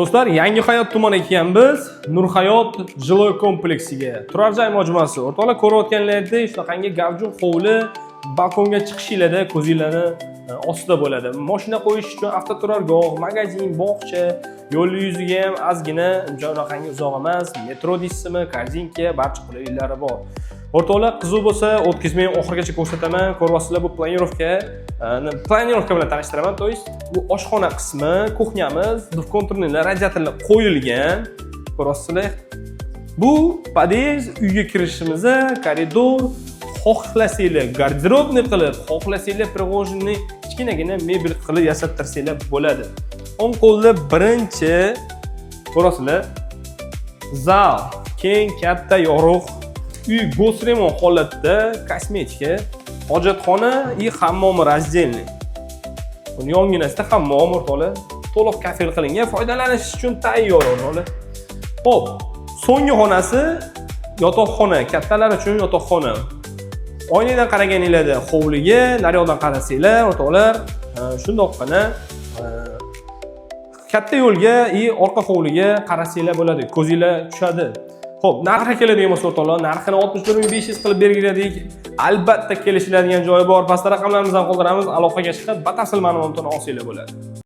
Do'stlar, Yangi Hayot tumani ekanmiz. Nurhayot жилой kompleksiga. Turar joy majmuasi. O'rtoqlar, ko'rayotganlaridek, shunaqangi gavjum hovli, balkonga chiqishinglarda ko'zinglarni ostida bo'ladi. Mashina qo'yish uchun avtoturargoh, magazin, bog'cha, yo'l yuziga ham ozgina, uncha unaqangi uzoq emas. Metro deysizmi, Korzinka, barcha qulayliklari bor. O'rtoqlar, qiziq bo'lsa, o'tkazmay oxirigacha ko'rsataman. Ko'ryapsizlar, bu планировка, планировка bilan tanishtiraman. То есть bu oshxona qismi, кухня miz, двухконтурный radiatorlar qo'yilgan. Ko'ryapsizlar. Bu podъезд, uyga kirishimizda koridor, xohlasanglar гардеробный qilib, xohlasanglar прихожий kichkinagina mebel qilib yasattirsanglar bo'ladi. O'ng qo'lda birinchi ko'rasizlar, zal, keng, katta, yorug', uy госремонт holatda, kosmetika, hojatxona и hammomi раздельный. Buni yonginasida hammom, o'rtoqlar, to'liq kafel qilingan, foydalanish uchun tayyor, o'rtoqlar. Xo'p, so'nggi xonasi yotoqxona, kattalar uchun yotoqxona. Oynadan qaraganinglarda hovliga, naryoqdan qarasanglar, o'rtoqlar, shundoqqina katta yo'lga и orqa hovliga qarasanglar bo'ladi, ko'zinglar tushadi. Xo'p, narxi keladigan bo'lsa, o'rtoqlar, narxini 61 500 qilib belgiladik. Albatta kelishiladigan joyi bor. Pastda raqamlarimizni qoldiramiz, aloqaga chiqib, batafsil ma'lumotini olsanglar bo'ladi.